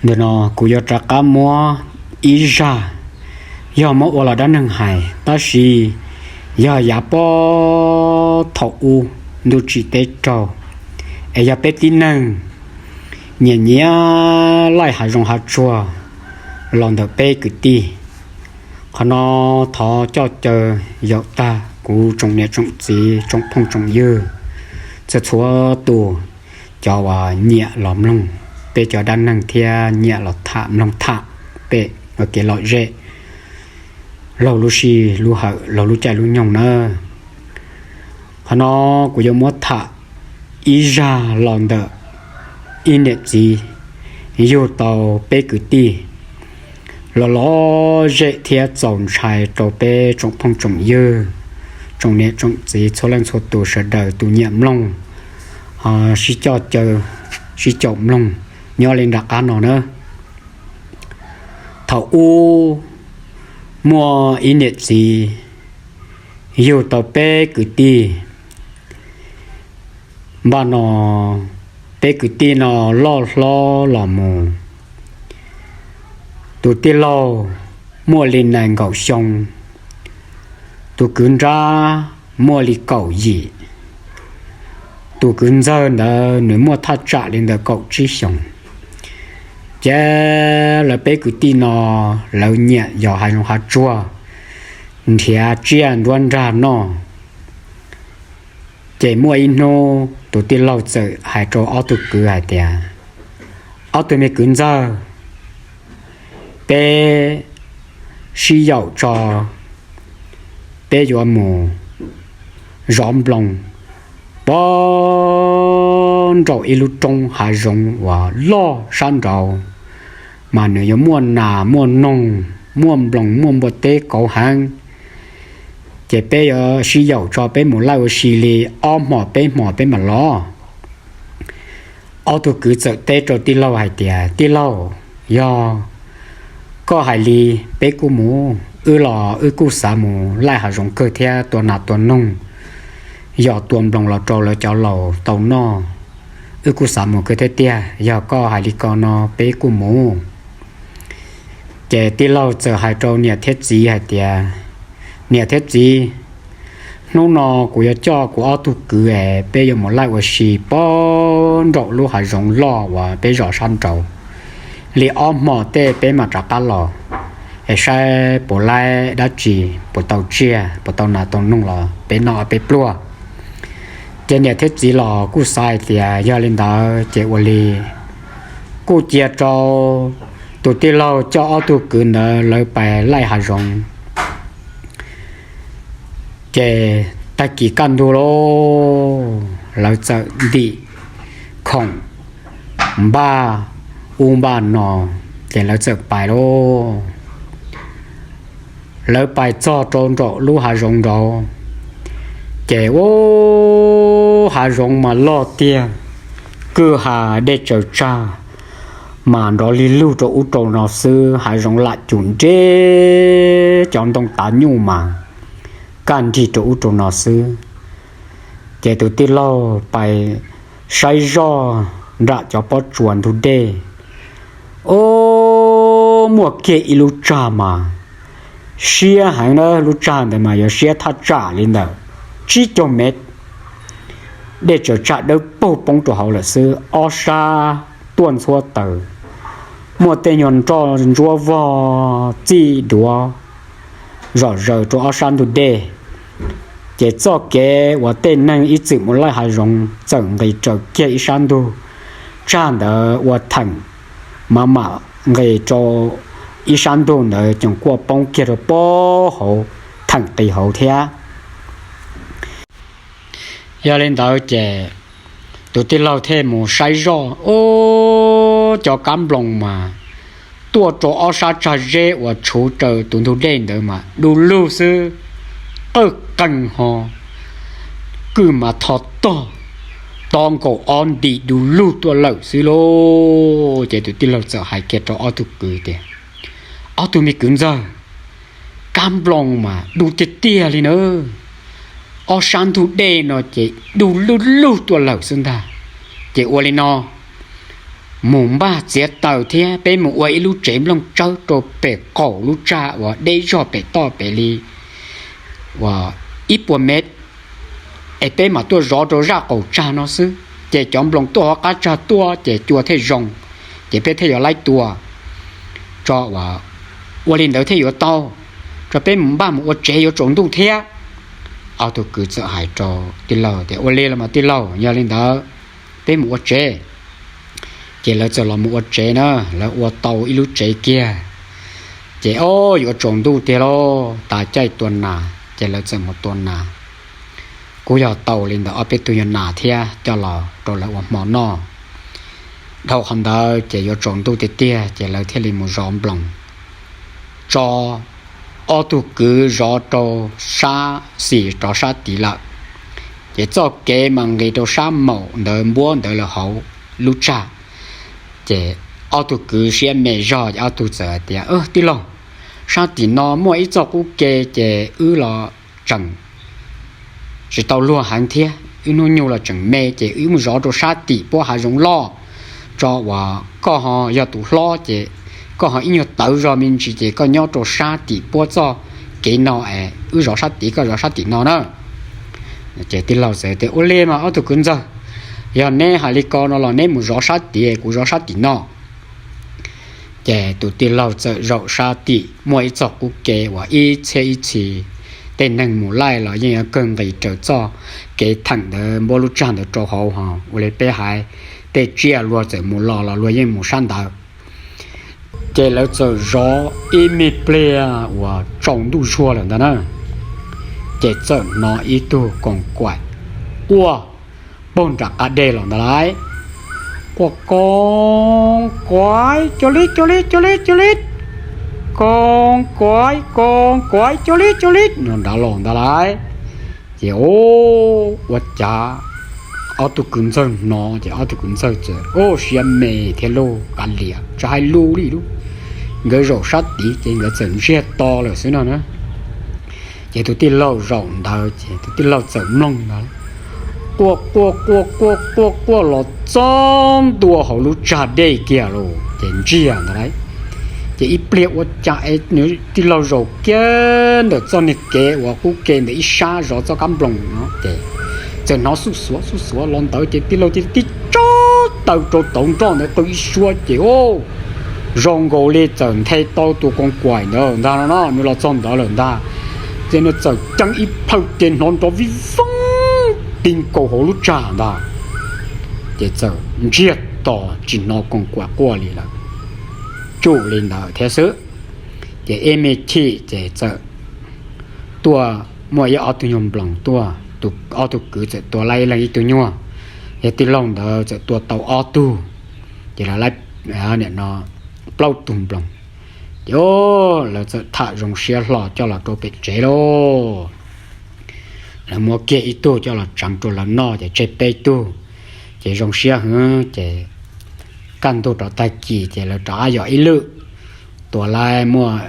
Ntawm no kuv yuav rov qab muab ib zaj, yog muab ua los dab neeg hais, tab sis yog yav puag thaum ub ntuj tsim teb raug, es yog peb tib neeg nyiam nyiam laij hav zoov hav tsuag los ntawm peb kwv tij. Qhov no thov coj caw yaum tag kuv tsoom niam tsoom txiv tsoom phooj tsoom ywg txhua txhua tus, cov uas nyiam los mloog peb cov dab neeg thiab nyiam los tham mloog tham pem kev lom zem laug lub sij lub hawm laug lub caij lub nyoog nawb. Qhov no kuv yuav muab tham ib zaj los ntawm ib niam txiv yug tau peb kwv tij los lom zem thiab txaus ntshai rau peb tsoom phooj tsoom ywg, tsoom niam tsoom txiv txhua leej txhua tus sawv daws tus nyiam mloog, sib coj caw, sib caum mloog nyob li nram qab no nawb. Thaum ub muaj ib niam txiv yug tau peb kwv tij. Npaj no peb kwv tij no loj hlob los mus, tus tij laug muaj li nees nkaum xyoo, tus kwv nrab muaj li kaum yim, tus kwv ntxawg ntawd nws muaj thaj tsam li ntawm kaum tsib xyoos. Ces lawv peb kwv tij no lawv nyiam yos hav zoov hav tsuag, nrhiav tsiaj nruab nrag noj. Ces muaj ib hnub tus tij laug txawm hais rau ob tug kwv hais tias, ob tug me kwv ntxawg, peb sib yaum tso, peb yuav mus zov nploos puag nraum ib lub roob hav zoov uas loj sab nraud, mas nws yuav muaj nas muaj noog, muaj nploos muaj npua teb kauv heev. Ces peb yuav sib yaum tso peb mus laij ua si li ob hmos peb hmos peb mam los. Ob tug kwv txawm teb rau tij laug hais tias, tij laug, yog koj hais li peb kuj mus, wb los wb kuj xav mus laij hav zoov kawg thiab tua nas tua noog, yog tua nploos los rau lawv cov laus tau noj, wb kuj xav mus kawg thiab tiag, yog koj hais li ko no peb kuj mus. Ces tij laug txawm hais rau niam thiab txiv hais tias, niam thiab txiv, hnub no kuv yuav coj kuv ob tug kwv es peb yuav mus laij ua si puag nraum lub hav zoov loj uas peb zov sab nraud li ob hmos tej peb mam rov qab los, es saib puas laij dab tsi, puas tau tsiaj puas tau nas tau noog los peb noj peb pluag. Ces niam thiab txiv los kuj xav hais tias yog li ntawd ces ua li, kuj cia rau tus tij laug coj ob tug kwv ntawd lawv pais laij hav zoov. Ces tag kis kaj ntug lauj, lawv txawm ntim khoom npaj ub npaj no, ces lawv txawm pais lauj. Lawv pais txog rau nraum lub hav zoov nraud, ces ub, hav zoov mas loj tiag, kwj ha dej tsaws tsag mas nrov li lug rau ub rau no xwb, hav zoov lam cum nreb, cov ntoo tav nyuj mas kaj nrig rau ub rau no xwb. Ces tus tij laug pais saib zoj nram cov pob tsuas ntug dej, ub, muaj kiag ib lub tsag mas siab heev na, lub tsag ntawd mas yuav siab thaj tsam li ntawm tsib caug mev, dej tsaws tsag dawb paug poob rau hauv lawm xwb, ob sab tuaj ntxhuab taws, muaj tej nyuag nroj ntsuab vog txij duav zom zaws rau ob sab ntug dej. Ces txoj kev uas tej neeg ib txwm mus laij hav zoov txawm nqis raws kiag ib sab ntug, tsag ntawd ua theem, mam mam nqis rau ib sab ntug ntawd coom kuaj poob kiag rau pob hauv theem qis hauv thiab. Yog li ntawd ces tus tij laug thiaj mus saib zoj, ub, cov kab nploos mas tuaj rau ob sab tsag zeb uas tshuv raws tus ntug dej ntawd mas du lug xwb, qawj qees ho, kwj mas tho tog, to nkaus ob nti du lug tuaj lawm xwb lauj. Ces tus tij laug txawm hais kiag rau ob tug kwv tias, ob tug me kwv ntxawg, kab nploos mas du tiag tiag li na, ob sab ntug dej no ces du lug lug tuaj lawm xwb ntag. Ces ua li no, mus npaj txiav taws thiab peb mus ua ib lub tsev nplooj tsawb rau pem qaum lub tsag uas deb zog pem toj pem li uas ib puas mev, es peb mam tuaj zov rau zaj qaum tsag no xwb, ces cov nploos tuaj hauv qab tsag tuaj ces cua thiaj zoo, ces peb thiaj yuav laib tua tso uas ua li ntawd thiaj yuav tau, tso peb mus npaj mus ua tsev yuav tsaus ntuj thiab. Ob tug kwv txawm hais rau tij laug tias, Ua li los mas tij laug, yog li ntawd peb mus ua tsev. Ces lawv txawm los mus ua tsev na, lawv ua tau ib lub tsev kiag. Ces o, yuav tsaus ntuj tiag lauj, tas caij tua nas ces lawv txawm mus tua nas. Kuj yog tau li ntawd ob peb tug nyuag nas thiab coj los rau lawv ua hmo noj. Dhau qhov ntawd ces yuav tsaus ntuj tiag tiag ces lawv thiaj li mus zov nploos tso. Ob tug kwv zov rau sab xis rov sab tid lawm, ces txoj kev mas nqis rau sab maum ntawd npuab ntawd lawm hauv lub tsag. Ces ob tug kwv siab me zog es ob tug txawm hais tias, Tij laug, sab tim no muaj ib txoj qub ke ces wb los tseem tsis tau luag heev thiab, wb hnub nyoog los tseem me ces wb mus zov rau sab tim puab hav zoov loj tso uas koj ho yog tus hlob ces koj ho ib nyuag tawv zog me ntsis ces koj nyob rau sab tim puab txoj kev no es wb zov sab tid koj zov sab tim no na. Ces tij laug txawm tias, Ua li mas ob tug kwv ntxawg, yog neb hais li ko no los neb mus zov sab tid kuv zov sab tim no. Ces tus tij laug txawm zaum sab tim muaj ib txoj qub ke uas ib txhiab ib txhis tej neeg mus laij los yeej yuav kawg nqis raws txoj kev theem ntawd npuab lub tsag ntawd rau hauv ho ua li peb hais, tej tsiaj luag txawm mus los los luag yeej mus sab ntawd. Ces lawv txawm zov ib me pliag uas tsaus ntuj zuag lawm ntag na, ces txawm hnov ib tug koos kaim quaj puag nram qab dej los ntag lauj. Quaj koos kaim co li co li co li co li, koos kaim koos kaim co li co li no nrad los ntag lauj. Ces o, ua cas ob tug kwv ntxawg hnov ces ob tug kwv ntxawg txawm o siab me thiab lauj, kav liam tsis hais lus li lauj. Nkawd zaum sab tid ces nkawd txawm ntsiag to lawm xwb no na. Ces tus tij laug zaum ntawd ces tus tij laug txawm mloog ntawd, quaj quaj quaj quaj quaj quaj los txog ntua hauv lub tsag dej kiag lauj, ces ntsiag ntawd lauj. Ces ib pliag ua cas es tij laug zaum kiag ntawm txoj niag kev uas qub ke ntawm ib sab zov txoj kab nploos no ces txawm hnov xuj xuav xuj xuav los ntawd ces tij laug thiaj tib tsob taw rau tauv nroj ntawd qw ib suab ces o, zoo nkaus li txawm nthe tau tus koos kaim ntawd ntag no, nws los txog ntawd lawm ntag. Ces nws txawm ceeb ib plhaw ces hnov nrov vij voog ti nkaus hauv lub tsag ntag. Ces txawm ntsiag to tsis hnov koos kaim quaj li lawm. Tsum li ntawd thiab xwb. Ces ib me chim ces txawm tuaj muaj ib ob tug nyuag nploos tuaj, ob tug kwv txawm tua laib ib leeg ib tug nyuag, yog tij laug ntawd txawm tua tau ob tug, ces lawv laib no plaub tug nploos. Ces lawv txawm tham zoo siab hlo coj los rau pem tsev lauj. Lawv muab kiag ib tug coj los tseev rau lawv noj ces tseg peb tug. Ces zoo siab heev ces kaj ntug rov tag kis ces lawv rov qab yos ib lwm, tua laib muaj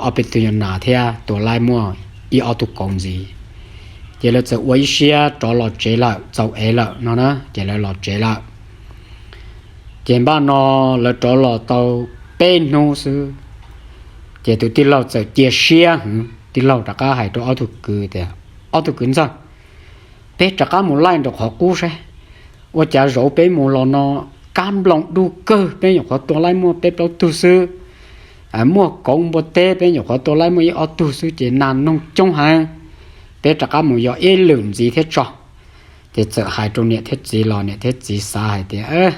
ob peb tug nyuag nas thiab tua laib muaj ib ob tug kauv ntxiv. Ces lawv txawm ua ib siab rov los tsev lawm, txaus ev lawm no na, ces lawv los tsev lawm. Ces npaj no lawv rov los tau peb hnub xwb, ces tus tij laug txawm cia siab heev, tij laug rov qab hais rau ob tug kwv tias, Ob tug kwv ntxawg, peb rov qab mus laij nraum qhov qub saib, ua cas zaum peb mus los no kab nploos dub kawg, peb nyuam qhuav tua laib muaj peb plaub tug xwb. Muaj kauv npua teb peb nyuam qhuav tua laib muaj ib ob tug xwb ces nas noog coob heev. Peb rov qab mus yos ib lwm ntxiv thiab tso. Ces txawm hais rau niam thiab txiv los niam thiab txiv xav hais tias,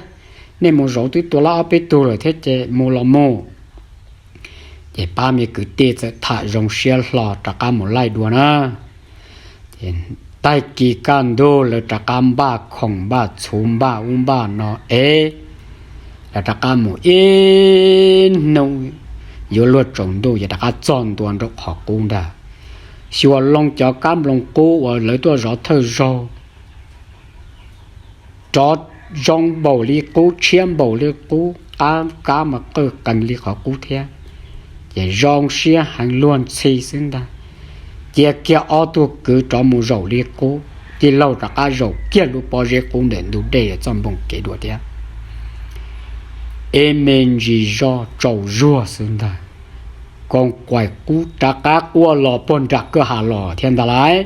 Nej mus zaum twb tua laib ob peb tug lawm thiab ces mus los mus. Ces pab me kwv tij txawm tham zoo siab hlo rov qab mus laij dua na. Ces tag kis kaj ntug lawv rov qab npaj khoom npaj txhuv npaj ub npaj no es lawv rov qab mus ib hnub yuav luag tsaus ntuj ces rov qab txog ntua nraum qhov qub ntag. Xyuas loo cov kab nploos qub uas lawv tuaj zov thawj zaug rov zoo npaum li qub, tshiab npaum li qub, qab kab mas qawj qees li qhov qub thiab. Ces zoo siab heev luag ntxhi xwb ntag. Cia kiag ob tug kwv rov mus zaum li qub, tij laug rov qab zaum kiag lub pob zeb qub ntawm ntug dej txoj npoo kev dua thiab. ib me ntsis zog tsaus zuag xwb ntag, Koos Kaim qub rov qab quaj los puag nram kwj ha los thiab ntag lauj.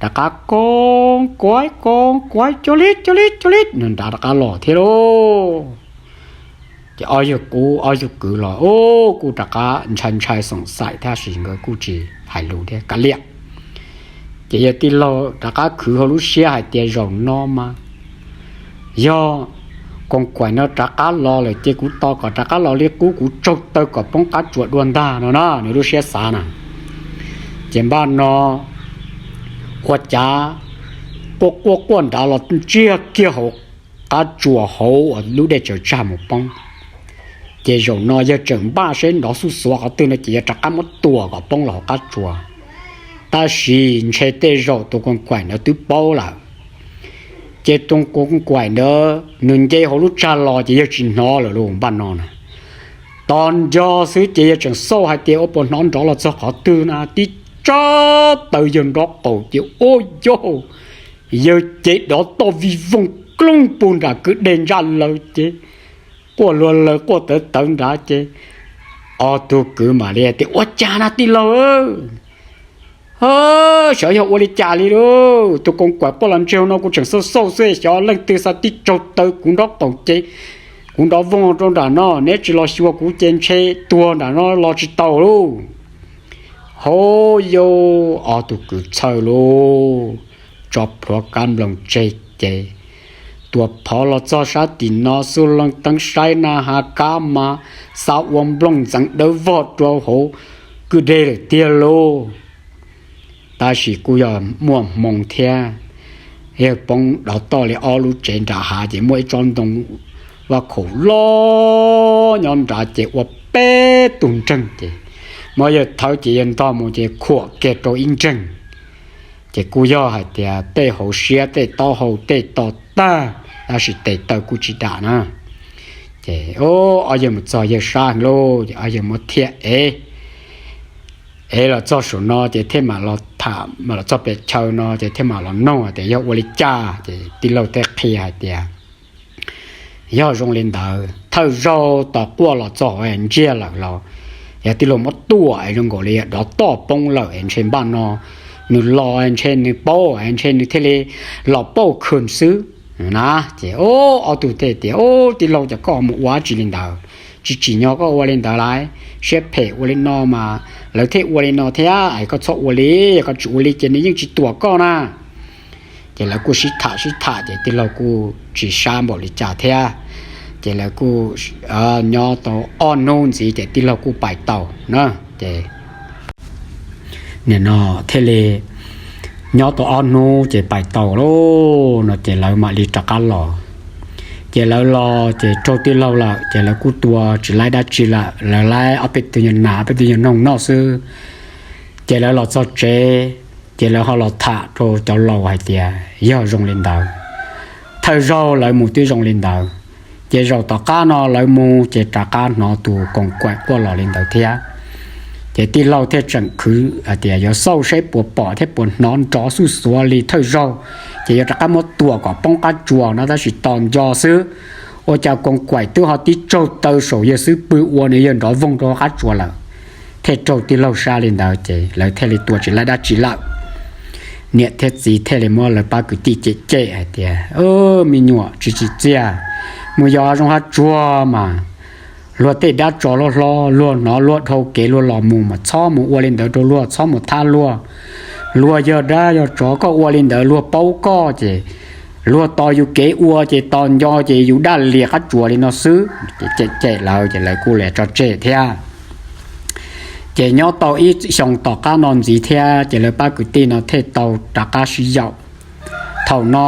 Rov qab Koos Kaim, Koos Kaim, cov li cov li cov li, nws nrad rov qab los thiab lauj. Ces ob yawg qub ob yawg kwv los kuj rov qab ntshai ntshai xoom xaim tab sis nkawd kuj tsis hais lus thiab kav liam. Ces yawg tij laug rov qab khwv hauv lub siab hais tias zaum no mas yog Koos Kaim no rov qab los lawm ces kuv tos kom rov qab los li qub kuv tsaug taw kom poob qab tsuas dua ntag no na, nws lub siab xav na. Ces npaj no ua cas quaj quaj quaj nrad los ntsiag kiag hauv qab tsuas hauv uas lub dej tsaws tsag mus poob. Ces zaum no yawg tseem npaj seb nrov xuj xuav qhov twg no ces yawg rov qab muab tuam kom poob los hauv qab tsuas. Tab sis ntshe tej zaum tus Koos Kaim ntawd twb paub lawm. Ces tus Koos Kaim ntawd nws nce hauv lub tsag los ces yawg tsis hnov lawm lauj, npaj no na. Tos nco xwb ces yawg tseem xauj hais tias ua puas hnov nrov los txog qhov twg na, tib tsab taw yawg nrob qaum ces ua yog yawg ces dov toj vij voog klooj puag nram kwj deg ntsaj laws ces quaj luag laws quaj tawv tawv nrad ces ob tug kwv mam li tias, Ua cas na tij laug? Xyov yog ua li cas li lauj, tus Koos Kaim quaj los ntsiag no kuv tseem xauj xauj xwb xyov leej twg xa tib tsaug taw kuv nrob qaum ces kuv nrov voog rau nram no, neb tsis los xyuas kuv ces ntshe tuag nram no los tsis tau lauj. Hauv yau ob tug kwv txhawj lauj, tso plhuav kab nploos tseg ces tuam phov los txog sab tim no xub leej teeb saib na has kab mas xa ua nplooj ntxeev dawb vog rau hauv kwj deg lawm tiag lauj. Tab sis kuj yog muaj hmoo thiab, yawg poob dov toj li ob lub tsev nram hav ces muaj ib tsob ntoo vaj khaum loj nyob nrad ces ua peb tug nreeg ces muab yawg thawb ces yawg ntog mus ces khuam kiag rau ib nreeg. Ces kuj yog hais tias tej hauv siab tej taub hau tej to tag, tab sis tes taw kuj tsis dam na. Ces ob yawg mus txog yawg sab heev lauj, ces ob yawg muab thiaj ev, ev los txog saum no ces thiaj mam los tham, mam los txog pem chaw no ces thiaj mam los noog tias yog ua li cas. Ces tij laug thiaj qhia hais tias yog zoo li ntawd, thawj zaug tos quaj los txog ntsiag lawm los yog tij laug muab tuam es zoo nkaus li dov toj poob lawm es ntshe npaj no nws los ntshe nws paub ntshe nws thiaj li los pauj khwm xwb na. Ces ob tug thiaj tias, Tij laug, cas koj mus ua dab tsi li ntawd? Tsis tsim nyog koj ua li ntawd lauj, siab phem ua li no mas lawv thiaj ua li no thiab, koj txhob ua li, koj tsis ua li ces nws yeej tsis tuam koj na. Ces lawv kuj sib tham sib tham ces tij laug kuj tsis sab npaum li cas thiab. Ces lawv kuj nyob tau ob hnub ntxiv ces tij laug kuj pais tau na. Ces nim no thiaj li nyob tau ob hnub ces pais tau lauj no ces lawv mam li rov qab los. Ces lawv los ces raug tij laug lawm ces lawv kuj tua tsis laib dab tsi lawm, lawv laib ob peb tug nyuag nas ob peb tug nyuag noog noj xwb. Ces lawv los txog tsev, ces lawv ho los tham rau cov laus hais tias yog zoo li ntawd, thawj zaug lawv mus twb zoo li ntawd, ces zaum tom qab no lawv mus ces rov qab hnov tus koos kaim quaj los li ntawd thiab. Ces tij laug thiaj tseem khwv hais tias yuav xauj seb puas pom thiab puas hnov nrov xuj xuav li thawj zaug. Ces yuav rov qab muab tuam kom poob qab tsuas no tab sis tos nco xwb, ua cas koos kaim twb ho tib tsaug taw saum yawg xub pwg ua nws yawg nrov voog rau qab tsuas lawm, thiaj raug tij laug sab li ntawd ces lawv thiaj li tua tsis laib dab tsi lawm. Niam thiab txiv thiaj li muab lawv pab kwv tij cem cem hais tias, Me nyuam tsis tsim txiaj, mus yos zoo hav tsuag mas luag tej dab tsov hlob hlob luag hnov luag dhau kev luag los mus mas txhob mus ua li ntawd rau luag, txhob mus thab luag. Luag yog dab yog tsov koj ua li ntawd luag paub koj ces luag tos yus kev ua ces tos nco ces yus daj lias qab tsuas li no xwb. Ces cem cem lawv ces lawv kuj li tso tseg thiab. Ces nyob tau ib xyoo tom qab no ntxiv thiab ces lawv pab kwv tij no thiaj tau rov qab sib yaum. Thaum no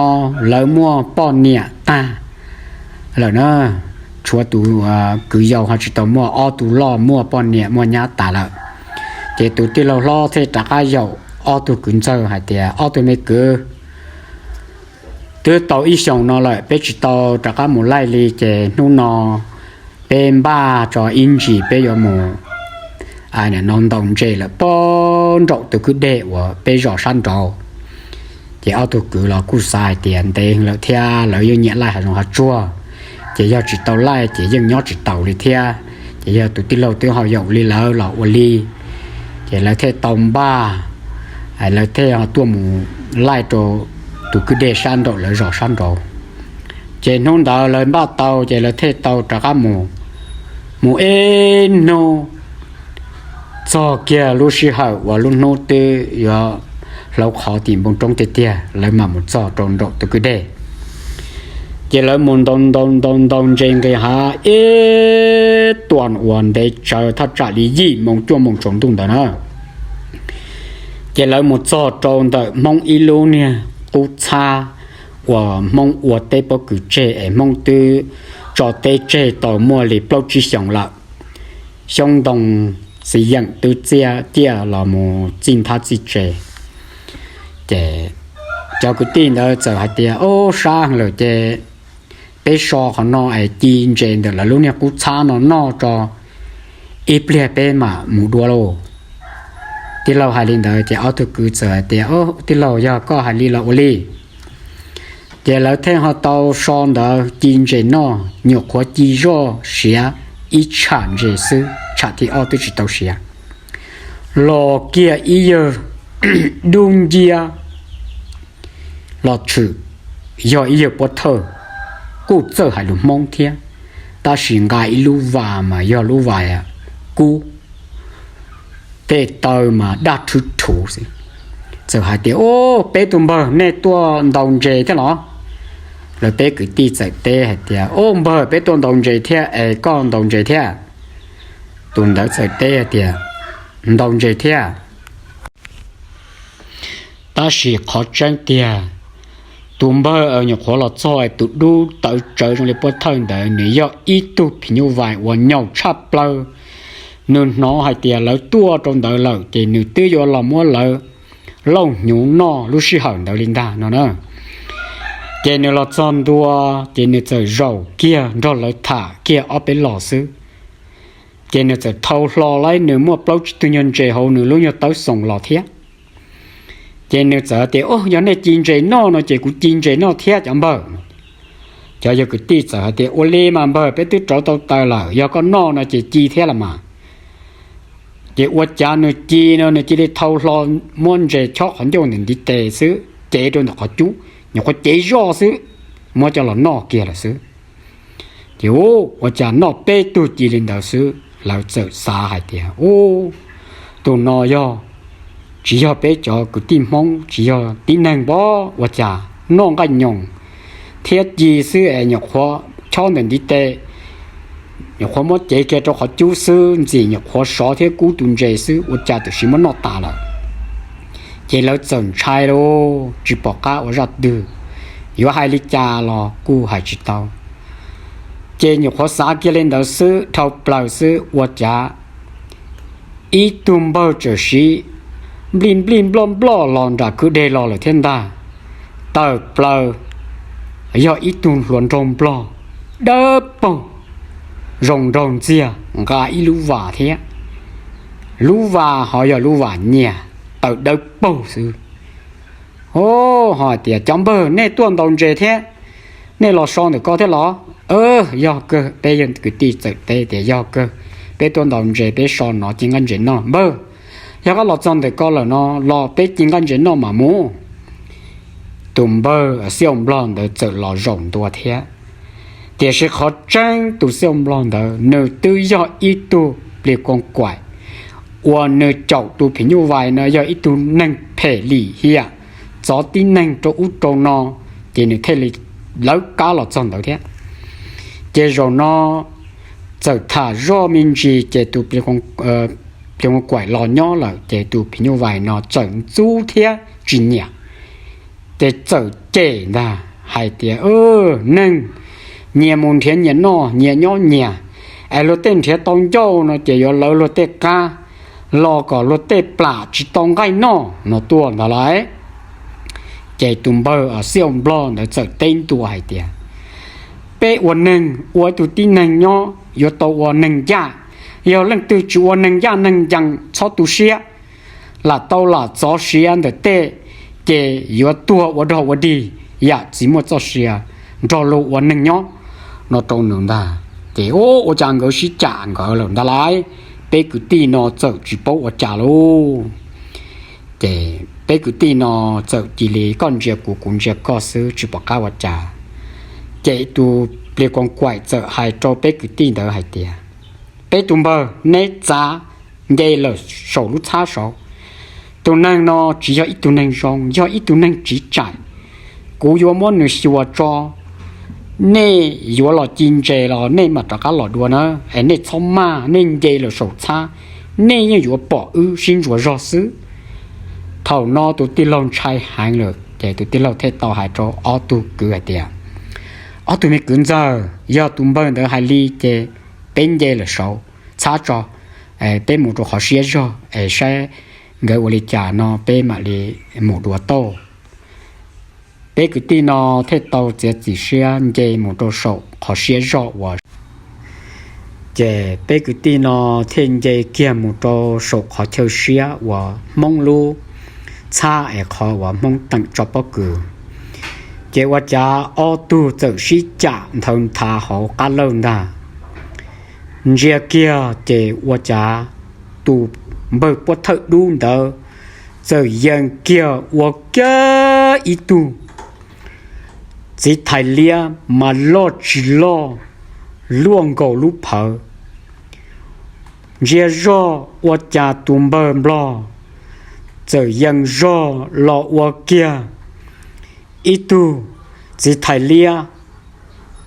lawv muaj poj niam tag lawm na, tshuav tus kwv yau ho tsis tau muaj, ob tug loj muaj poj niam muaj nyab tas lawm. Ces tus tij laug hlob thiaj rov qab yaum ob tug kwv ntxawg hais tias, Ob tug me kwv, twb tau ib xyoos no lawm peb tsis tau rov qab mus laij li, ces hnub no peb npaj tso ib ntsis peb yuav mus no ntaus ntses lawm pog nraum tus kwj deg uas peb zos sab nraud. Ces ob tug kwv los kuj xav hais tias ntev lawm thiab lawv yeej nyiam laij hav zoov hav tsuag, Ces yog tsis tau laij ces yeej nyob tsis taus li thiab. Ces yog tus tij laug twb ho yaum li lawv los ua li, ces lawv thiaj tau npaj, lawv thiaj ho tuaj mus laij rau tus kwj dej sab nraum lawv zos sab nraud. Ces hnub ntawd lawv npaj tau ces lawv thiaj tau rov qab mus, mus ib hnub txog kiag lub sij hawm uas lub hnub twb yuav hlauv qhov tim npoo roob tiag tiag, lawv mam mus txog rau nraum tus kwj dej. Ces lawv mus ntaus ntaus ntaus ntaus ntses nqis hav ib tuam uas ntev tsawv thaj tsam li yim moo cuaj moo tsaus ntuj ntawd na. Ces lawv mus txog rau ntawm Hmoob ib lub niag qub txhab uas Hmoob ua teb pob kws tseg es Hmoob twb tso teb tseg tau muaj li plaub tsib xyoos lawm. Xyoob ntoo txiv yeem twb txiaj ciaj los mus txij nthab txij tse. Ces cov kwv tij ntawd txawm hais tias, Ob, sab heev lawm ces peb so qhov no es ci ntses ntawm lawv lub niag qub txhab no noj tso, ib pliag peb mam mus dua lauj. Tij laug hais li ntawd ces ob tug kwv txawm hais tias, Tij laug, yog koj hais li los ua li. Ces lawv thiaj ho tau so ntawd ci ntses noj, nyuam qhuav ci zoj siav ib tsham ntses xwb, tsham thib ob twb tsis tau siav. Los kiag ib yawg dub nciab los tshwm, yog ib yawg pov thawj, kuj txawj hais lus Hmoob thiab, tab sis nqa ib lub vas mas yog lub vas kub, tej taw mas daj rhwv rhuv xwb. Txawm hais tias, Ob, peb tus npawg, nej tuaj ntaus ntses thiab los? Lawv peb kwv tij txawm teb hais tias, Ob, npawg, peb tuaj ntaus ntses thiab es koj ntaus ntses thiab? Tus ntawd txawm teb hais tias, Ntaus ntses thiab. Tab sis qhov tseeb tiag, tus npawg nyuam qhuav los txog es tus dub tawv tsawv zoo li pov thawj ntawd nws yog ib tug phim nyuj vais uas nyaum tshaj plaws. Nws hnov hais tias lawv tuaj rau ntawd lawm ces nws twb yuav los muab lawv lauj hnyuv noj lub sij hawm ntawd li ntag no na. Ces nws los txog ntua, ces nws txawm zaum kiag nrog lawv tham kiag ob peb los xwb. Ces nws txawm thau hlo lawm, nws muaj plaub tsib tug nyuag ntses hauv nws lub nyuag tawv xoos los thiab. Ces nws txawm tias, Ob, yog nej ci ntses noj no ces kuv ci ntses noj thiab cov npawg. Cov yawg kwv tij txawm hais tias, Ua li mas npawg, peb twb rauv tau taws lawm, yog koj noj no ces ci thiab los mas. Ces ua cas nws ci no nws cia li thau hlo muab ntses chob qhov ncauj ntawm ntiv tes xwb, cev rau ntawm qhov cub, nyuam qhuav cev zoj xwb, muab coj los noj kiag lawm xwb. Ces ua cas noj peb tug ci li ntawd xwb, lawv txawm xav hais tias, Ub, tus no yog tsis yog peb cov kwv tij Hmoob, tsis yog tib neeg pob, ua cas noj nqaij nyoos thiab ci xwb es nyuam qhuav chob ntawm ntiv tes, nyuam qhuav muab cev kiag rau qhov cub xwb, ntxim nyuam qhuav sov thiab kub tus ntses xwb, ua cas tam sim muab noj tas lawm. Ces lawv txawm ntshai lauj, tsis pom qab ua zaj twg, yuav hais li cas los kuj hais tsis tau. Ces nyuam qhuav xav kiag li ntawd xwb dhau plaws xwb, ua cas ib tug npawg txawm siv nplij nplij nploj nploj los nram kwj deg los lawm thiab ntag. Tawm plaws yog ib tug hluas nraug nplog dawb paug, zoo nraug ntxiag, nqa ib lub vas thiab. Lub vas ho yog lub vas nyias, tawm dawb paug xwb. Ho hais tias, Cov npawg, nej tuaj ntaus ntses thiab, nej los so ntawm ko thiab los? Yog kawg, peb yog kwv tij txawm teb tias, Yog kawg, peb tuaj ntaus ntses, peb so no ci nqaij ntses noj. Npawg, yog koj los txog ntawm ko lawm no los peb ci nqaij ntses noj mam mus. Tus npawg xiaj nplog ntawd txawm los zaum ntua thiab. Tiam sis qhov tseeb tus xiaj nplog ntawd nws twb yog ib tug plis koos kaim uas nws caum tus phim nyuj vais no yog ib tug neeg phem lim hiam, txov tib neeg rau ub rau no, ces nws thiaj li lawv kab los txog ntawd thiab. Ces zaum no txawm tham zoj me ntsis ces tus plis koos kaim los nyob lawm ces tus phim nyuj vais no txawm ntxub thiab tsis nyiam. Ces txawm cem ntag hais tias, Neeg nyias mus nrhiav nyias noj, nyias nyob nyias, es luag tej nrhiav tau ncauj no ces yuav lawv luag tej qab los kom luag tej plam tsis tau nqaij noj no tuaj ntag lauj. Ces tus npawg xiaj nplog ntawd txawm teb ntua hais tias, Peb ua neeg, ua ib tug tib neeg nyob yuav tau ua neeg ncaj. Yog leej twg tsis ua neeg ncaj neeg ncees, txhob tu siab, lam tau lam txov siav ntawm tej, ces yuav tuag ua dog ua dig yam tsis muaj txoj sia nrog luag ua neeg nyob. no rau nws ntag. Ces ua cas nkawd sib cam nkawd lawm ntag lauj, peb kwv tij no txawm tsis paub ua cas lauj. Ces peb kwv tij no txawm cia li koj ntsia kuv, kuv ntsia koj xwb tsis pom qab ua cas. Ces tus plis koos kaim txawm hais rau peb kwv tij ntawd hais tias, peb tus npawg, neb txav nce lawm saum lub txhab saud. Tus neeg no tsis yog ib tug neeg zoo, yog ib tug neeg tsiv tsaim. Kuv yuav muab nws xyuas tso, nej yuav los ci ntses los nej mam rov qab los dua na, es nej txhob maj, nej nce lawm saum txhab, nej yeej yuav pom wb sib ntsuas zog xwb. Thaum no tus tij laug ntshai heev lawm ces tus tij laug thiaj tau hais rau ob tug kwv hais tias, ob tug me kwv ntxawg, yog tus npawg ntawd hais li ces peb nce lawm saud txhab tso, peb mus rau qhov siab zog es saib nkawd ua li cas no peb mam li mus dua tau. Peb kwv tij no thiaj tau txiav txim siab nce mus rau saum qhov siab zog uas ces peb kwv tij no thiaj nce kiag mus rau saum qhov chaw siab uas Hmoob lub txhab es qhov uas Hmoob teem tso pob kws. Ces ua cas ob tug txawm sib cam nthawv nthav hauv qab lawj ntag. Ntsia kiag ces ua cas tus npawg puab thawj dub ntawd txawm yees kiag ua kiag ib tug txiv thais liab mas loj tsis loj, luaj nkaus lub phawv. Ntsia zog ua cas tus npawg nplog txawm yees zog los ua kiag ib tug txiv thais liab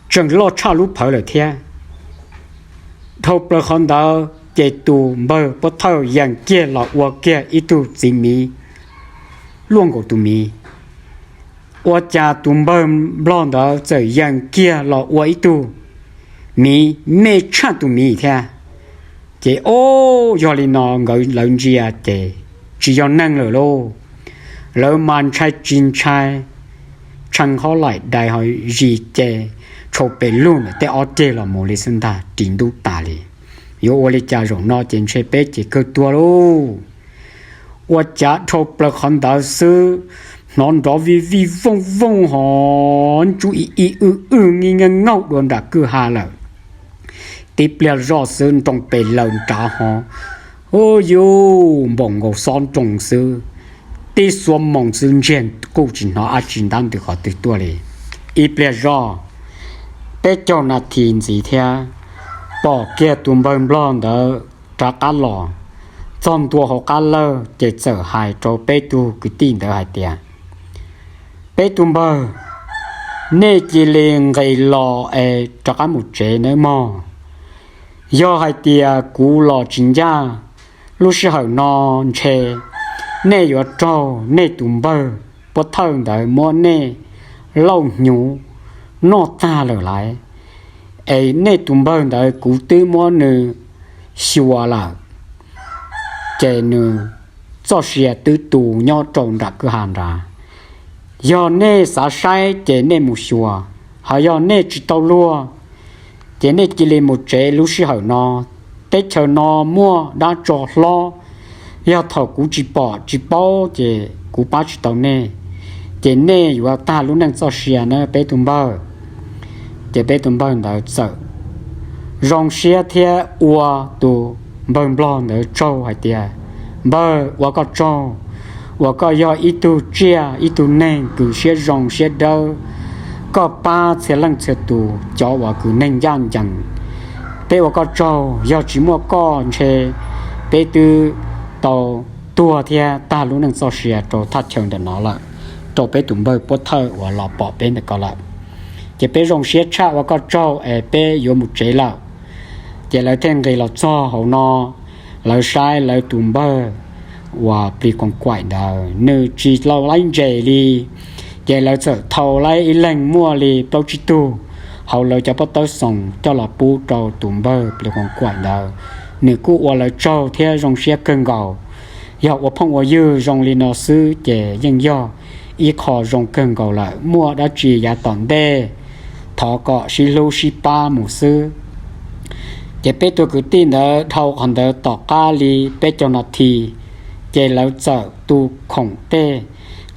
tseem loj tshaj lub phawv lawm thiab. Dhau plaws qhov ntawd ces tus npawg puab thawj yees kiag los ua kiag ib tug txiv miv luaj nkaus tus miv. Ua cas tus npawg nplog ntawd txawm yees kiag los ua ib tug miv me tshaj tus miv thiab. Ces o, yog li no nkawd lawv ntsia ces tsis yog neeg lawm lauj. Lawv mas ntshai tsis ntshai, tshee hov laim dais ho zis ces tshau pes lug ntawm tej ob ceg los mus li xwb ntag, ris ntub tas li. Yuav ua li cas zaum no ces ntshe peb ces kawg tuag lauj. Ua cas dhau plaws qhov ntawd xwb, hnov nrov vij vij vooj vooj ho ntsub ib ib wj wj ngi nge ngaug dua nram kwj ha lawm. Tib pliag zoj xwb nroo pes lawg nrad ho, u, yuj, npaum nkaus xob nroo xwb. Tib xuab moos xwb ntsiag quj tsis hnov dab tsi ntab ntws qhov twg tuaj li. Ib pliag zoj, peb caug nas this ntxiv thiab, pom kiag tus npawg nplog ntawd rov qab los txog ntua hauv qab lawj ces txawm hais rau peb tug kwv tij ntawd hais tias, peb tus npawg, nej cia li nqis los es rov qab mus tsev nawb mog. Yog hais tias kuv los tsis ncaj, lub sij hawm no ntshe nej yuav raug nej tus npawg puab thawj ntawd muab nej lauj hnyuv noj tag lawm lauj. Es nej tus npawg ntawd kuv twb muab nws xyuas lawm, ces nws txoj sia twb tu nyob rau nram kwj ha nrad. Yog nej xav saib ces nej mus xyuas, ho yog nej tsis tau luag ces nej cia li mus tsev lub sij hawm no. Teb chaws no muaj dab tsov hlob, yog thaum kuv tsis pom tsis paub ces kuv pab tsis tau nej, ces nej yuav tag lub neej txoj sia na peb tus npawg. Ces peb tus npawg ntawd txawm zoo siab thiab ua tus npawg nplog ntawd tsaug hais tias, npawg, ua koj tsaug uas koj yog ib tug tsiaj ib tug neeg kws siab zoo siab dawb, koj pab txhia leej txhia tus cov uas kws neeg ncaj ncees. Peb ua koj tsaug, yog tsis muaj koj ntshe peb twb tau tuag thiab tag lub neej txoj sia rau thaj chaw ntawm no lawm, rau peb tus npawg puab thawj uas los pom peb ntawm ko lawm. Ces peb zoo siab tshaj, ua koj tsaug es peb yuav mus tsev lawm. Ces lawv thiaj nqis los txog hauv no, lawv saib lawv tus npawg uas plis koos kaim ntawd nws tsis tau laib ntses li. Ces lawv txawm thau laib ib leeg muaj li plaub tsib tug hauv lawv cov pob tawb xoos coj los pub rau tus npawg plis koos kaim ntawd. Nws kuj ua lawv tsaug thiab zoo siab kawg nkaus. Yog ua phooj ua ywg zoo li no xwb ces yeej yog ib qho zoo kawg nkaus lawm, muaj dab tsi yav tom ntej thov kom sib hlub sib pab mus xwb. Ces peb tug kwv tij ntawd dhau qhov ntawd tom qab li peb caug nas this, ces lawv txawm tu khoom tej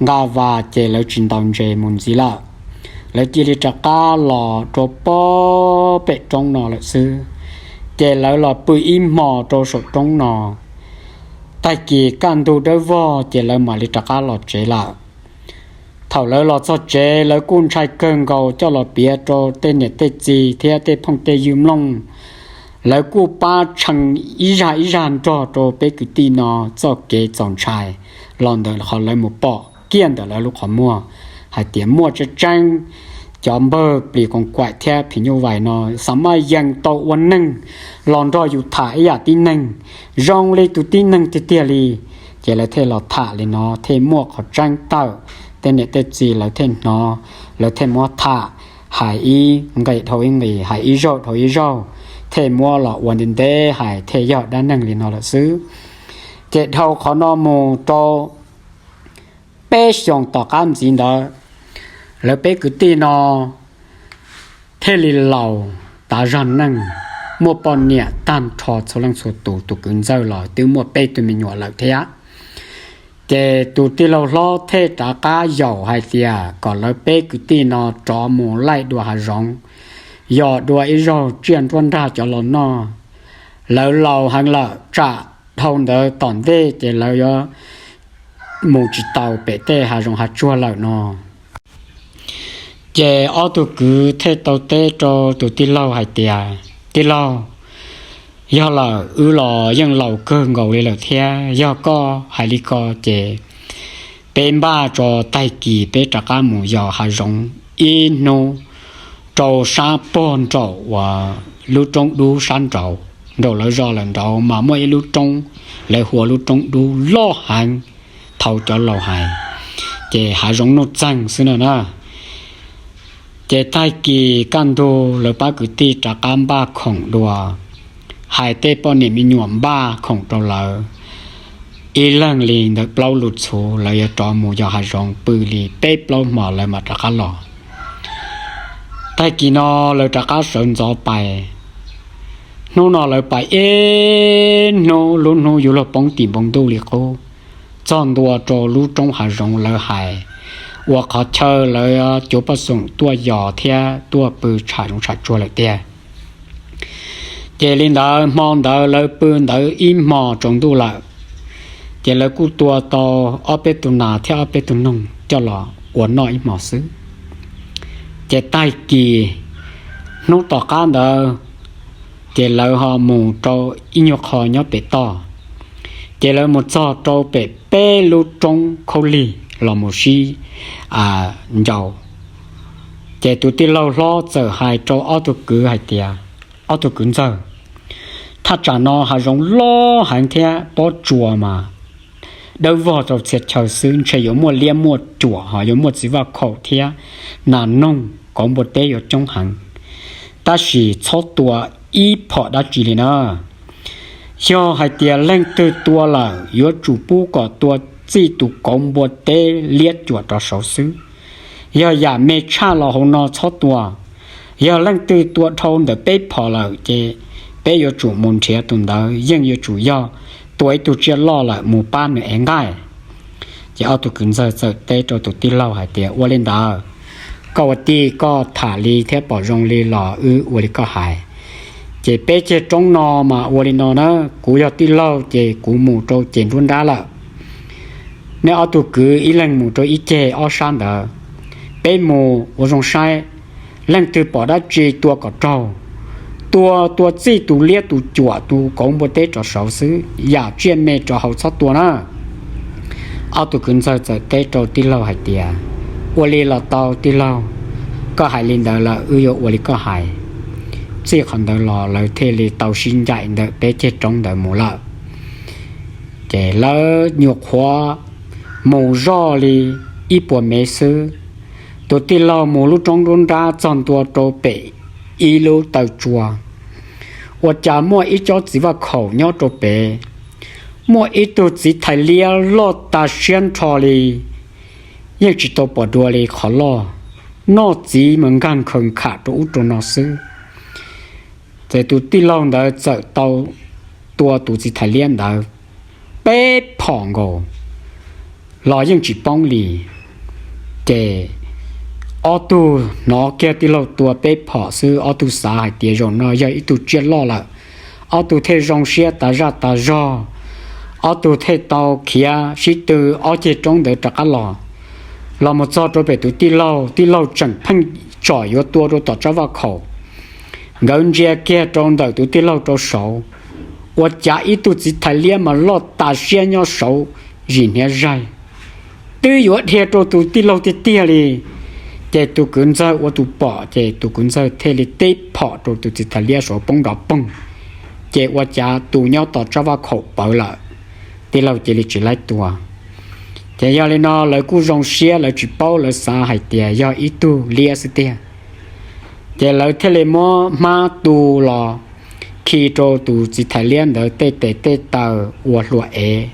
nqa vas ces lawv tsis ntaus ntses mus ntxiv lawm. Lawv cia li rov qab los rau pem roob no lawm xwb. Ces lawv los pw ib hmo rau saum roob no. Tag kis kaj ntug dawb vog ces lawv mam li rov qab los tsev lawm. Thaum lawv los txog tsev, lawv kuj ntshai kawg nkaus coj los piav rau tej niam tej txiv thiab tej phooj tej ywg mloog. Lawv kuj pab tshee ib zag ib zag nrog rau peb kwv tij no txoj kev txaus ntshai los ntawm qhov lawv mus pom kiag ntawm lawv lub qhov muag hais tias muaj tseeb tseeb cov npawg plis koos kaim thiab phim nyuj vais no xav maj yees tau ua neeg los nrog yus tham ib yam tib neeg zoo li tus tib neeg tiag tiag li. Ces lawv thiaj los tham li no thiaj muaj qhov tseeb tawm. Tej niam tej txiv lawv thiaj hnov, lawv thiaj muab tham, hais ib nqe dhau ib nqe, hais ib zaug dhau ib zaug, thiaj muab los ua ntev ntev hais thiaj yog dab neeg li no lawm xwb. Ces dhau qhov no mus rau peb xyoos tom qab ntxiv ntawd, lawv peb kwv tij no thiaj li laus tav zog neej, muaj poj niam tag nrho txhua leej txhua tus. Tus kwv ntxawg los twb muaj peb tug me nyuam lawm thiab. Ces tus tij laug hlob thiaj rov qab yaum hais tias kom lawv peb kwv tij no rov mus laij dua hav zoov, yos dua ib zaug tsiaj nruab nrag cov los noj. Lawv laus heev lawm, tsam dhau ntawd tom ntej ces lawv yuav mus tsis tau pem tej hav zoov hav tsuag lawm no. Ces ob tug kwv thiaj tau teb rau tus tij laug hais tias, Tij laug, yog lawm wb los yeej laus kawg nkaus li lawm thiab, yog koj hais li ko ces peb npaj tso, tag kis peb rov qab mus yos hav zoov ib hnub rau sab pog nraum uas lub roob dub sab nraud, nraum lawv zos lawm nraud mas muaj ib lub roob, lawv hu ua lub roob dub loj heev, thaum cov laus hais, ces hav zoov nuj txeeg xwb no na. Ces tag kis kaj ntug lawv pab kwv tij rov qab npaj khoom dua, hais tej poj niam me nyuam npaj khoom rau lawv, ib leeg li ntawm plaub lus txhuv, lawv yuav rov mus yos hav zoov pw li peb plaub hmos lawv mam rov qab los. Tag kis no lawv rov qab sawv ntxov pais. Hnub no lawv pais ib hnub, lub hnub yuav luag poob tim npoo ntuj li qub, txog ntua rau lub roob hav zoov lawv hais, uas qhov chaw lawv cuab paj xoom tuaj yos thiab tuaj pw tsham zoov tsham tsuag lawm tiag. Ces li ntawd hmo ntawd lawv pw ntawd ib hmos tsaus ntuj lawm, ces lawv kuj tua tau ob peb tus nas thiab ob peb tus noog coj los ua noj ib hmos xwb. Ces tag kis hnub tom qab ntawd, ces lawv ho mus rau ib nyuag qho nyob pem toj, ces lawv mus txog rau pem peb lub roob khaub lig los mus sib ncau. Ces tus tij laug hlob txawm hais rau ob tug kwv hais tias, Ob tug kwv ntxawg, thaj tsam no hav zoov loj heev thiab pob tsuas mas dawb vog rau txhia chaw xwb, ntshe yuav muaj liab muaj cuam ho yuav muaj txiv vaj khaum thiab nas noog kauv npua teb yuav coob heev. Tab sis txhob tua ib phom dab tsi li na. Yog hais tias leej twg tua lawm yuav tsum pub kom tua txij tus kauv npua teb liab cuam rov saud xwb. Yog yam me tshaj los hauv no txhob tua. Yog leej twg tua dhau ntawm peb phom lawm ces peb yuav tsum mus nrhiav tus ntawd, yeej yuav tsum yog tua ib tug tsiaj loj lawm mus pab nws ev nqaij. Ces ob tug kwv ntxawg txawm teb rau tus tij laug hais tias, Ua li ntawd, koj ua tij koj tham li thiab pom zoo li los wb ua li koj hais. Ces peb ceg roob no mas ua li no na, kuv yog tij laug ces kuv mus rau ceg nruab nrab lawm. Nej ob tug kwv ib leeg mus rau ib ceg ob sab ntawd, peb mus ua zoo saib, leej twg pom dab tsi tua kom raug. Tua, tua txij tus liab tus cuam tus kauv npua teb rov saud xwb, yam tsiaj me rov hauv txhob tua na. Ob tug kwv ntxawg txawm teb rau tij laug hais tias, Ua li los tau tij laug, koj hais li ntawd lawm wb yuav ua li koj hais. Txij qhov ntawd los lawv thiaj li tau sib ncaim ntawm peb ceg roob ntawd mus lawm. Ces lawv nyuam qhuav mus zoj li ib puas mev xwb, tus tij laug mus lub roob nruab nrab txog ntua rau pem ib lub taw tsua, ua cas muaj ib tsob txiv vaj khaum nyob rau pem. Muaj ib tug txiv thais liab loj tag siab nrho li, yeej tsis tau pom dua li qhov loj, noj txiv mas nkag nkhaws nkham rau ub rau no xwb. Ces tus tij laug ntawd txawm tau tua tus txiv thais liab ntawd peb phom nkaus los yeej tsis poob li. Ces Ob tug hnov kiag tij laug tua peb phom xwb, ob tug xav hais tias zaum no yog ib tug tsiaj loj lawm. Ob tug thiaj zoo siab tas zaj tas zog, ob tug thiaj tau khiav sib tw ob ceg roob ntawd rov qab los. Los mus txog rau pem tus tij laug, tij laug tseem pheej tsom yuav tua rau tom tsab vaj khaum. Nkawd ntsia kiag rau ntawm tus tij laug rau saud, ua cas ib tug txiv thais liab mas loj tas siab nyob saud zim hniav zaig, twb yuav dhia rau tus tij laug tiag tiag li. Ces tus kwv ntxawg ua tus pom, ces tus kwv ntxawg thiaj li teb phom rau tus txiv thais liab saud poob nrov poog. Ces ua cas tus nyob tom tsab vaj khaum pawv lawm, tij laug cia li tsis laib tua. Ces yog li no lawv kuj zoo siab, lawv tsis paub, lawv xav hais tias yog ib tug liab xwb tiag. Ces lawv thiaj li muab hmab tu los khi rau tus txiv thais liab ntawd tej tes tej taw ua hlua ev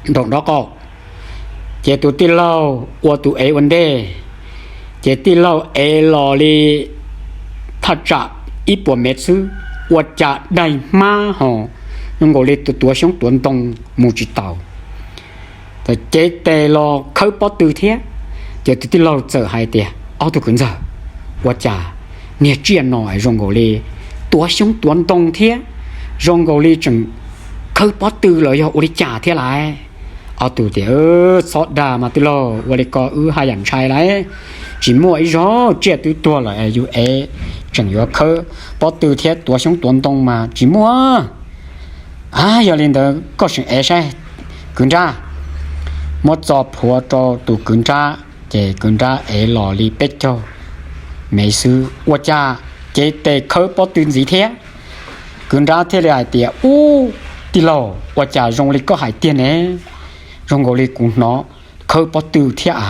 nraum nraub qaum. Ces tus tij laug ua tus ev ua ntej, ces tij laug ev los li thaj tsam ib puas mev xwb, ua cas daig hmab ho zoo nkaus li tus tuav xyoob tuav ntoo mus tsis taus, cev tes los khawb pob tw thiab. Ces tus tij laug txawm hais tias, ob tug kwv ntxawg, ua cas niag tsiaj no zoo nkaus li tuav xyoob tuav ntoo thiab, zoo nkaus li tseem khawb pob tw los yog ua li cas thiab lais? Ob tug tias, txhob dag mas tij laug, ua li ko wb haj yam ntshai lais. Tsis muaj ib zaug, tsiaj twb tuag lawm yus ev tseem yuav khawb pob tw thiab tuav xyoob tuav ntoo mas tsis muaj. Yog li ntawd koj seem ev saib, kwv nrab. Muab txo plhuav rau tus kwv nrab, ces kwv nrab ev los li peb caug mev xwb, ua cas cev tes khawb pob tw ntxiv thiab. Kwv nrab thiaj li hais tias, ub, tij laug, ua cas zoo li koj hais tiag ne? Zoo nkaus li kuv hnov khawb pob tw thiab a,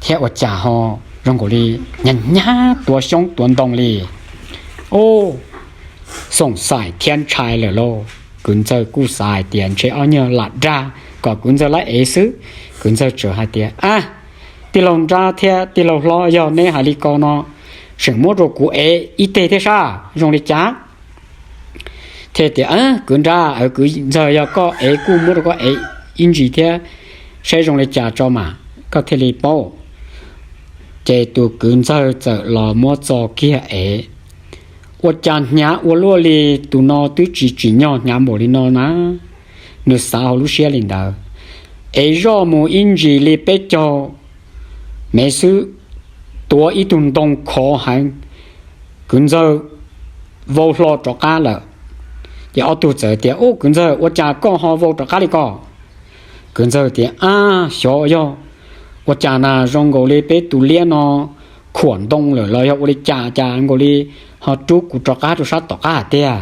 thiab ua cas ho zoo nkaus li nyag nyag tuav xyoob tuav ntoo li. Xoom xaim thiab ntshai lawm lauj. Kwv ntxawg kuj xav hais tias ntshe ob nyuag lam dag kom kwv ntxawg laib ev xwb. Kwv ntxawg txawm hais tias, a, tij laug nrab thiab tij laug hlob, yog neb hais li ko no, seem muab rau kuv ev ib teg thiab sab, zoo li cas? Thiaj tias, kwv nrab, kwv ntxawg, yog koj ev kuj muab rau koj ev ib ntsis thiab, saib zoo li cas tso mas koj thiaj li paub. Ces tus kwv ntxawg txawm los muab txo kiag ev. Ua cas hnyav ua luaj li, tus no twb tsis tsim nyog hnyav npaum li no na. Nws xav hauv lub siab li ntawd. Ev zoj mus ib ntsis li peb caug mev xwb, tuav ib tug ntoo khov heev, kwv ntxawg vau hlo rov qab lawm. Ces ob tug txawm tias, ub, kwv ntxawg, ua cas koj ho vau rov qab li ko? Kwv ntxawg tias, ab, xyov yog ua cas na, zoo nkaus li peb tus liab no khuam ntoo lawm los yog ua li cas, cas nkaus li ho rub kuv rov qab rau sab tom qab hais tiag.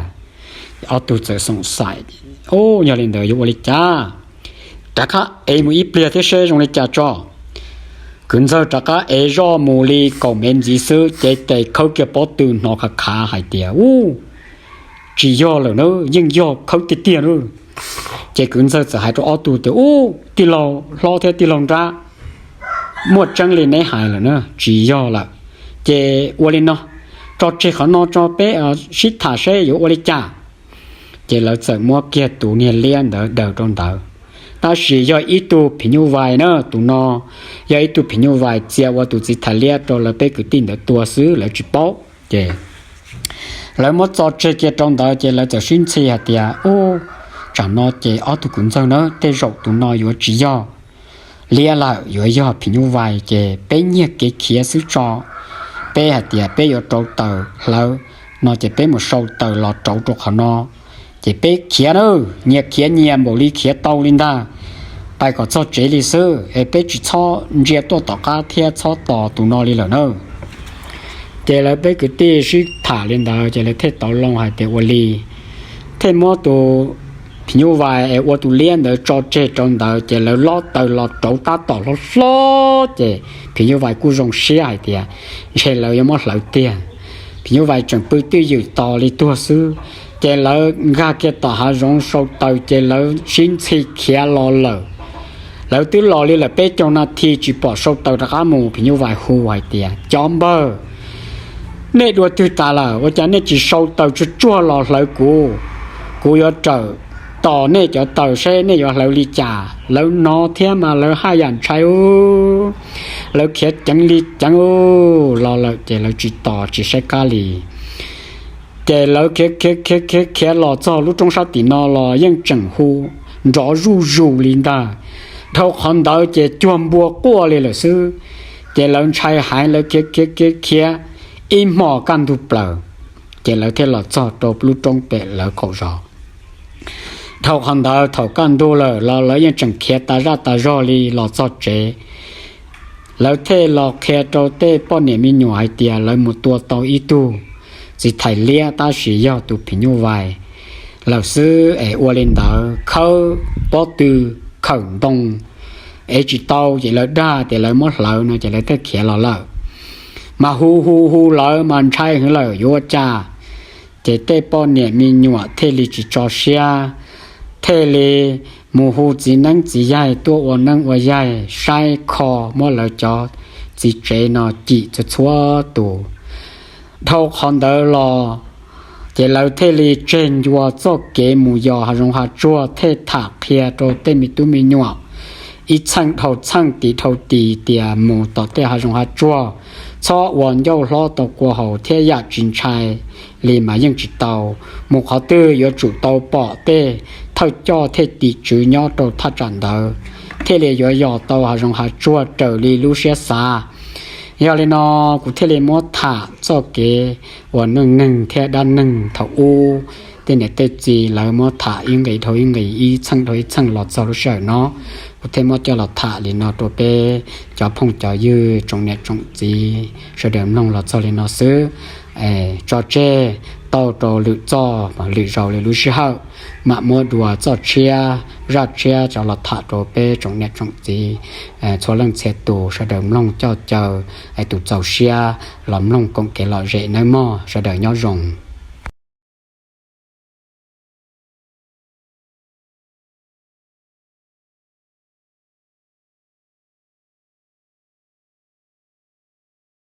Ob tug txawm xoom xaim, ub, yog li ntawd yuav ua li cas? Rov qab ev mus ib pliag thiab seb zoo li cas tso. Kwv ntxawg rov qab ev zoj mus li kaum mev ntxiv xwb, cev tes khawb kiag pob tw hnov khav khav hais tias, ub, tsis yog lawm na, yeej yog khawb tiag tiag na. Ces kwv ntxawg txawm hais rau ob tug tias, ub, tij laug hlob thiab tij laug nrab, muaj tseeb li neb hais lawm na, tsis yog lawm. Ces ua li no, tso tseg qhov no tso, peb sib tham seb yuav ua li cas. Ces lawv txawm muab kiag tus niag liab ntawd daws rau ntawd. Tab sis yog ib tug phim nyuj vais na, tus no yog ib tug phim nyuj vais txia ua tus txiv thais liab rau lawv peb kwv tij ntawd tua xwb, lawv tsis paub. Ces lawv muab txo tseg kiag rau ntawd, ces lawv txawm sib ntxhi hais tias, ub, tsam no ces ob tug kwv ntxawg na, tej zaum tus no yuav tsis yog liab lawm, yuav yog phim nyuj vais, ces peb nyiag kev khiav xwb tso. Peb hais tias peb yuav rauv taws hlawv no, ces peb mus sau taws los rauv rau qhov no, ces peb khiav na, nyias khiav nyias npaum li khiav tau li ntag, pais kom txog tsev li xwb, es peb tsis txhob ntsia tuaj tom qab thiab txhob tos tus no li lawm na. Ces lawv peb kwv tij sib tham li ntawd, ces lawv thiaj tau loo hais tias ua li, thiaj muab tus phim nyuj vais es ua tus liab ntawd tso tseg rau ntawd, ces lawv lob taws los rauv tab tom hlob hlob, ces phim nyuj vais kuj zoo siab hais tias ntshe lawv yuav muab hlawv tiag. Phim nyuj vais tseem pw twj ywm tos li tuag xwb. Ces lawv nkag kiag tom hav zoov sau taws, ces lawv sib ntxhi khiav los lawm. Lawv twb los li lawm peb caug nas this tsis pom sau taws rov qab mus, phim nyuj vais hu hais tias, cov npawg, nej dua twg tas lawm? Ua cas nej tsis sau taws tsuag tsuag los hlawv kuv? Kuv yuav rawm tos nej cov taws seb nej yuav hlawv li cas. Lawv hnov thiab mas lawv haj yam ntshai u, lawv khiav ceev li ceev u los lawm ces lawv tsis tos tsis saib qab li. Ces lawv khiav khiav khiav khiav khiav los txog lub roob sab tim no los yeej tseem hu nrov zuj zus li ntag. Dhau qhov ntawd ces cuag npua quaj li lawm xwb. Ces lawv ntshai heev, lawv khiav khiav khiav khiav ib hmos kaj ntug plaws, ces lawv thiaj los txog rau lub roob pem lawv qaum zos. Dhau qhov ntawd thaum kaj ntug lawm los lawv yeej tseem khiav tas zaj tas zog li los txog tsev. Lawv thiaj los qhia rau tej poj niam me nyuam hais tias lawv mus tua tau ib tug txiv thais liab tab sis yog tus phim nyuj vais lawm xwb es ua li ntawd khawb pob tw khawm ntoo es tsis tau ces lawv dag tias lawv muab hlawv no ces lawv thiaj khiav los lawm. Mas hu hu hu lawv mas ntshai heev lawm yuav ua cas. Ces tej poj niam me nyuam thiaj li tsis tso siab, thiaj li mus hu txiv neeb txiv yaig tuaj ua neeb ua yaig saib kho muab lawv cov txiv tsev no cim txhua txhua tus. Dhau qhov ntawd los ces lawv thiaj li tseg ncua txoj kev mus yos hav zoov hav tsuag, thiaj tham qhia rau tej me tub me nyuam ib txheej dhau txheej tis dhau tis tias mus tom tej hav zoov hav tsuag txhob ua ncauj hlob tau kua haus thiab yam tsis ntshai li mas yeej tsis tau. Mus qhov twg yuav tsum tau pom tej thawj coj thiab tim tswv nyob rau thaj tsam ntawd thiaj li yuav yos tau hav zoov hav tsuag raws li lub siab xav. Yog li no kuv thiaj li muab tham txoj kev uas neej neeg thiab dab neeg thaum ub tej niam tej txiv lawv muab tham ib nqis dhau ib nqis, ib txheej dhau ib txheej los txog lub sij hawm no, kuv thiaj muab coj los tham li no rau peb cov phooj cov ywg tsoom niam tsoom txiv sawv daws mloog los txog li no xwb. Tso tseg tau rau lwm txoj lwm zaus li lub sij hawm mam muab dua txoj tshiab zaj tshiab coj los tham rau peb tsoom niam tsoom txiv txhua leej txhia tus sawv daws mloog coj caw tus txaus siab los mloog koom kev lom zem nawb mog. Sawv daws nyob zoo.